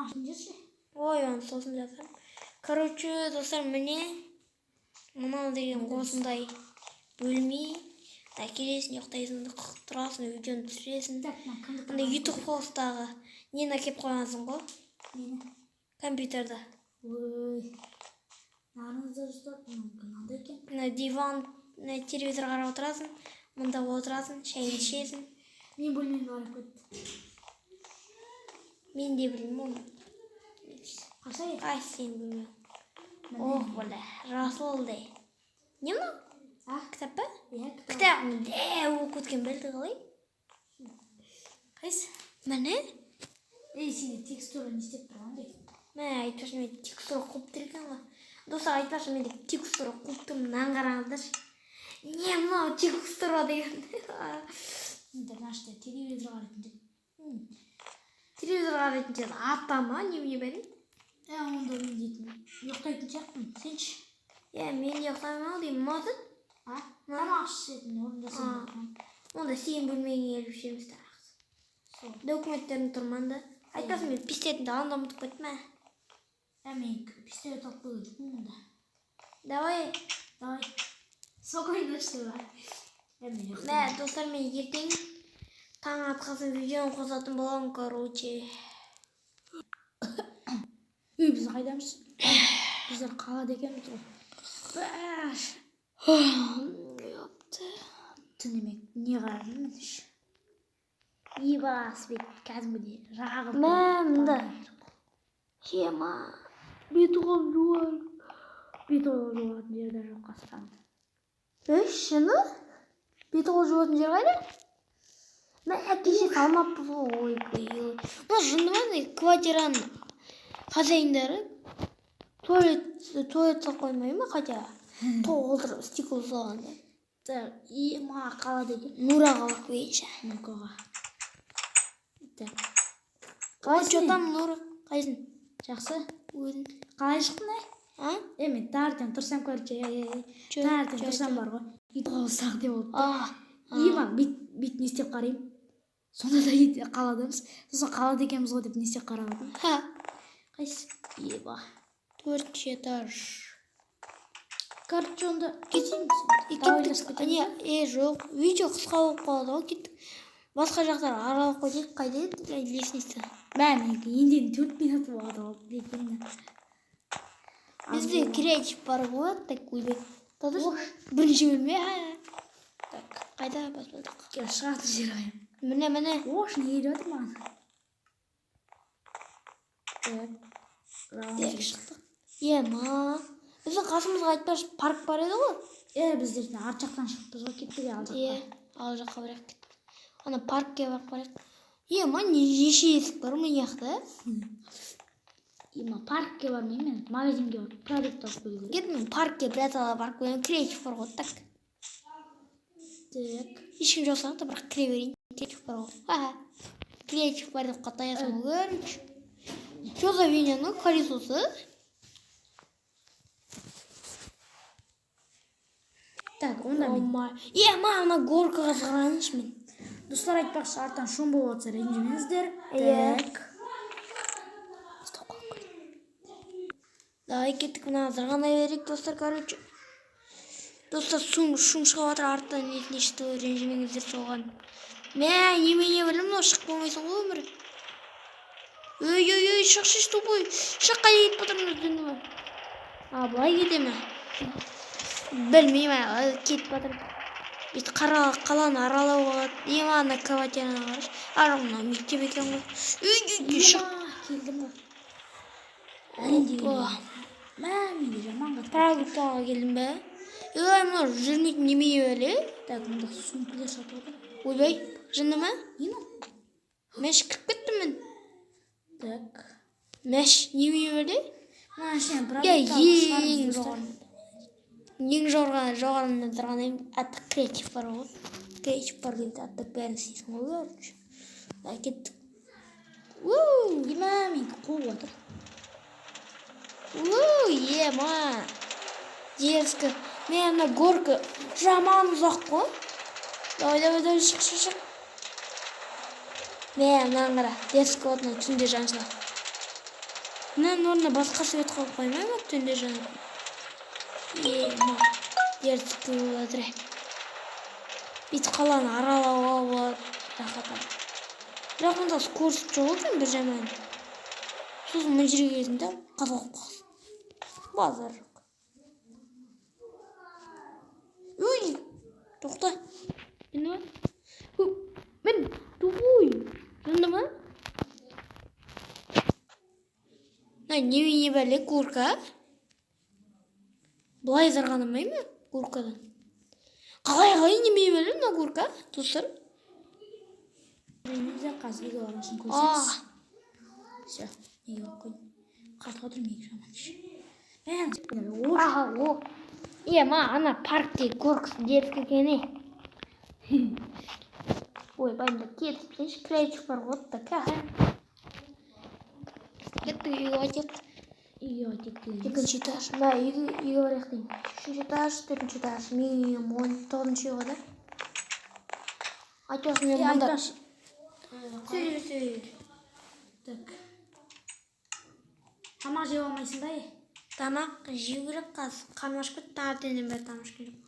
Маған жіберші. Ой, оны сосын жазамын. Короче, достар, міне мынау деген осындай бөлме. Да, келесің, ұйықтайсың, тұрасың, видеоны түсіресің. Так, мына кімдікі? Анда YouTube хостағы нені әкеліп қойғансың ғой? Нені? Компьютерді. Ой. Нарыңызда ұстап, мынандай екен. Мына диван, мына телевизор қарап отырасың, мында отырасың, шайыңды ішесің. Менің бөлмемді қарап кетті. Мен де білмеймін оны. Қашай? Қайсы сенің бөлмең? Ох, бля, Расул де. Не мынау? А? Кітап па? Иә, кітап. Кітап дәу болып кеткен, білді қалай? Қайсы? Міне? Ей, сенде текстура не істеп тұрған дей? Мә, айтпашы, мен текстура қуып тұр екен ғой. Достар, айтпашы, менде текстура қуып тұр, мынаны қараңыздаршы. Не мынау текстура деген? Мында мына жерде телевизор қарайтын жер. Телевизор қарайтын жер ата ма, немене бәрі? Ә, онда мен дейтін ұйықтайтын сияқтымын. Сен ше? Иә, мен де ұйықтаймын ау деймін. Мынау А? Тамақ ішетін орында сен. Онда сенің бөлмеңе келіп ішеміз тамақты. Сол. Документтерім тұр мында. Айтпасын, мен пистолетімді анда ұмытып кеттім, ә. Ә, мен пистолет алып келген жоқпын онда. Давай. Давай. Спокойно, что ли? Ә, мен Мә, ұйықтаймын. достар, мен ертең таң атқасын видеоны қосатын боламын, короче. Үй, біз қайдамыз? Біздер қалада екенбіз ғой. Бәш. Ёпты. Түнімен не қарап жүрмін ш. Еба, свет кәдімгідей жағып. Мә, мында. Ема. Бет қол жуар. Бет қол жуатын жер де жоқ қастан. Ей, шыны? Бет қол жуатын жер қайда? Мә, кеше салмаппыз ғой. Ой, ой, ой. Мына жынды ма, не, квартираның хозяиндары туалет салып қоймай ма хотя? Толтырып стекло салғанда. Так, ема қалада екен. Нұраға барып келейінші. Нұркаға. Так. Қалай, что там, Нұра? Қайсың? Жақсы. Өзің. Қалай шықтың, ә? А? Е, мен таңертең тұрсам, короче, Чё, таңертең чё, тұрсам чё? бар ғой. Ит қауырсақ деп болып. А, Ема, бет не істеп қараймын. Сонда да ит қаладамыз. Сосын қалада екенбіз ғой деп не істеп қарап отырмын. Ха. Қайсы? Еба. Төртінші этаж. Короче, онда кетейміз. Е, Давай кеттік. кеттік. Не, е, жоқ. Видео қысқа болып қалады ғой, кеттік. Басқа жақтар аралап қойдық. Қайда еді? Лестница. Мә, менікі енді 4 минут болады ол дейтін. Бізде креатив бар ғой, так ойбай. Бірінші бөлме. А. Так, қайда баспалдақ? Шығатын жер қайда? Міне, міне. Ош, не келіп жатыр маған? Так. Так, шықтық. Ема. Біздің қасымызға айтпашы парк бар еді ғой. Е, біз дейтін арт жақтан шықтық ғой, кеттік ал жаққа. Е, ал жаққа барайық, кеттік. Ана паркке барып қарайық. Ема, неше есік бар мына жақта? Ема, паркке бармаймын мен, магазинге барып продукт алып келу керек. Кеттім, паркке біраз ала барып келемін. Креатив бар ғой, так. Так. Ешкім жоқ сияқты, бірақ кіре берейін. Креатив бар ғой. Ха-ха. Креатив бар деп қатаясың ғой, короче. Что за виняның колесосы? Так, онда мен Ема, ана горкаға зығырайыншы мен. Достар, айтпақшы, арттан шум болып жатса ренжімеңіздер. Иә. Так. Давай кеттік, мына зырғанай берейік, достар, короче. Достар, шум шығып жатыр арттан, несіне что, ренжімеңіздер соған. Мә, немене білім, мынау шығып болмайсың ғой өмірі. Ой, ой, ой, шықшы, тупой. Шық, қайда кетіп жатырмын өзім? А, былай кете ме? Білмеймін, кетіп жатыр. Бүйтіп қаланы аралауға болады. Ема, ана квартираны қарашы. Ар, мынау мектеп екен ғой. Үй, үй, үй, шық. Ема, келдім ғой. Әрең дегенде. Опа. Мә, менде жаман қатты. Продуктыға келдім бе? Ой, мынау жүрмейтін немене бәле? Так, мында сумкалар сатып жатыр. Ойбай, жынды ма? Не мынау? Мәш, кіріп кеттім мен. Так. Мәш, немене бәле? Мына ішінен Я, продукт алып шығармыз, ең достар. жоғары. Ең жоғарында тұрған едім, аты креатив бар ғой. Креатив бар кезде аты бәрін істейсің ғой, короче. Да, кеттік. Уу! Ема, менікі қуып отыр. Уу, ема. Дерзко. Мә, ана горка жаман ұзақ қой. Давай, давай, давай, шық, шық, шық. Мә, мынаны қара. Дерзко отына түнде жаншылады. Мынаның орнына басқа свет қойып қоймай ма түнде жанатын? Е, ма, дерзкий болып жатыр. Бүйтіп қаланы аралауға болады, рахат. Бірақ мұнда скорость жоқ екен бір жаман. Сосын мына жерге келдім да, қатып қалдым. Базар жоқ. Үй, тоқта. Енді ма? Мен тупой. Жынды ма? Мына немене бәле, курка? Былай зарғанамай ма куркадан? Қалай немене бәле мына курка, достар? Қазір үйге барғасын көрсеңіз. Все, неге алып қойдым? Қатып отырмын екі жаман. Аха, о. Е, ма, ана паркте горкасы дерзкий екен, е. Ой, байымда кетіп тастайыншы, кірайчик бар ғой, да кәһә. Кеттік, үйге қайтайық. Үйге қайтайық деген. Екінші этаж. Мә, үйге барайық деймін. Үшінші этаж, төртінші этаж. Менің үйім 19-үй ғой да. Айтпақшы, мен Е, мұнда. айтпақшы. Сөйле, сөйле. Так. Тамақ жеп алмайсың ба, е? Тамақ жеу керек қазір. Қарным ашып кетті, таңертеңнен бері тамақ ішкен жоқпын.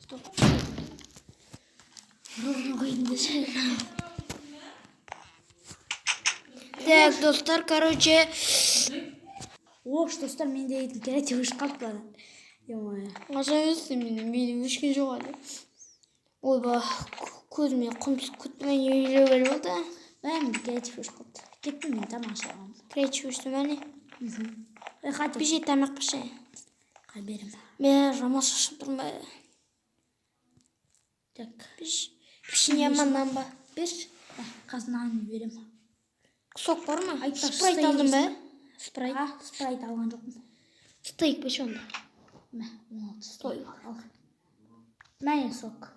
Стоп. Ровно қойдым десе. Так, достар, короче. Ош, достар, менде дейтін креатив өшіп қалыпты ана. Е-мое. Қашан өшті менің? Менің өшкен жоқ әлі. Ойба, көзіме құм түсіп кетті, мен елеу болды. Бәрі креатив өшіп қалыпты. Кеттім мен тамақ іше аламын. Креатив өшті ме не? Ей, хватит. Пеше тамақ пеше. Қай берем. Мен жаман шаршап тұрмын ба? Так. Пішіне ма, нан ба? Берші. Қазір нан берем. Сок бар ма? Айтпақшы, Спрайт стейк алдың ба? жейсің? Спрайт. А, спрайт алған жоқпын. Стейк пеше онда. Мә, 16 стейк. Ал. Мә, сок.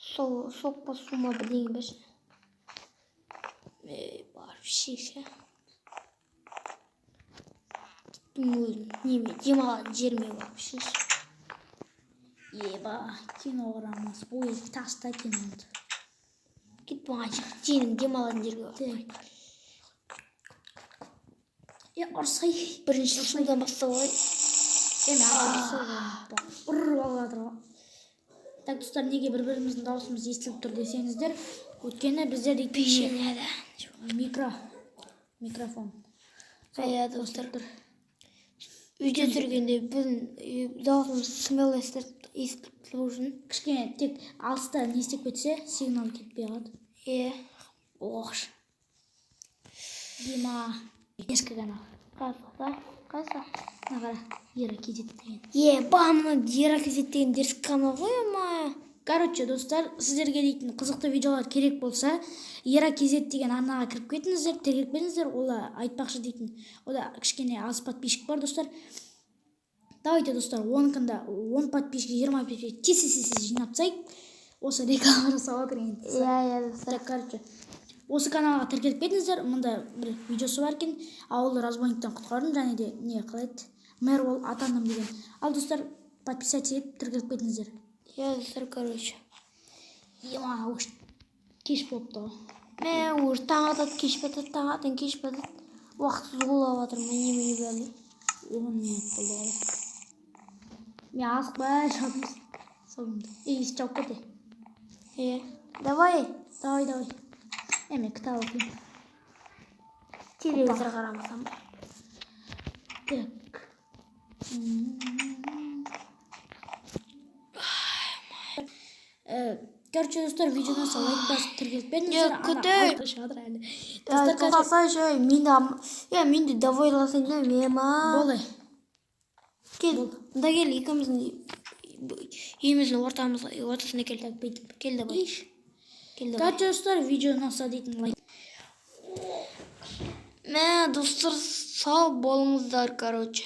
Сок па, су ма, бірдеңе берші. Ей, барып ішейікші. Кеттім өзім. Неме, демалатын жеріме барып ішейікші. Еба, кино көреміз. Ой, таста киноны. Кет маған сенің демалатын жерге барып. Так. Е, ұрсай. Бірінші судан бастап алайын. Е, мен ұрып алып жатыр ғой. Так, достар, неге бір-біріміздің дауысымыз естіліп тұр десеңіздер, өйткені бізде дейтін Пешене да. Микрофон. Иә, достар. Үйде жүргенде біздің дауысымыз смело естіліп тұру үшін. Кішкене тек алыста не істеп кетсе, сигнал кетпей қалады. Иә. Ош. Дима. Ескі канал. Қайсы? Қайсы? Мына қара, Ера KZ деген. Е, ба, мына Ера KZ деген дерзкий канал ғой, ма. Короче, достар, сіздерге дейтін қызықты видеолар керек болса, Ера KZ деген арнаға кіріп кетіңіздер, тіркеліп кетіңіздер. Ол айтпақшы дейтін, ода кішкене аз подписчик бар, достар. Давайте, достар, 10 күнде 10 подписчик, 20 подписчик тез тез тез жинап тастайық. Осы реклама жасап жатыр енді. Иә, иә, достар. Так, короче, осы каналға тіркеліп кетіңіздер. Мұнда бір видеосы бар екен. Ауылды разбойниктен құтқардым және де не қалай еді? Мэр ол атандым деген. Ал, достар, подписаться етіп тіркеліп кетіңіздер. Иә, достар, короче. Ема, уж кеш болыпты ғой. Мә, уже таң атады, кеш батады, таң атады, кеш батады. Уақыт зулап жатыр, міне, міне бәле. 10 минут болды ғой. Мен асықпай жатырмын. Соңында. Ей, есік жауып кете. Иә. Давай. Давай, давай. Е, мен кітап оқимын. Телевизор қарамасам ба? Так. Короче, достар, видеодан соң лайк басып тіркеліп кетіңіздер. Е, күтейік. Ана, шығып жатыр әлі. Достар, короче, Тоқтасайшы, мен де е, мен де давай ласайын да, мен ма. Болды. Кел, мында кел, екеуміздің үйіміздің ортасына кел. Так, бүйтіп. Кел давай. Иш. Кел давай. Короче, достар, видео ұнаса дейтін лайк. Мә, достар, сау болыңыздар, короче.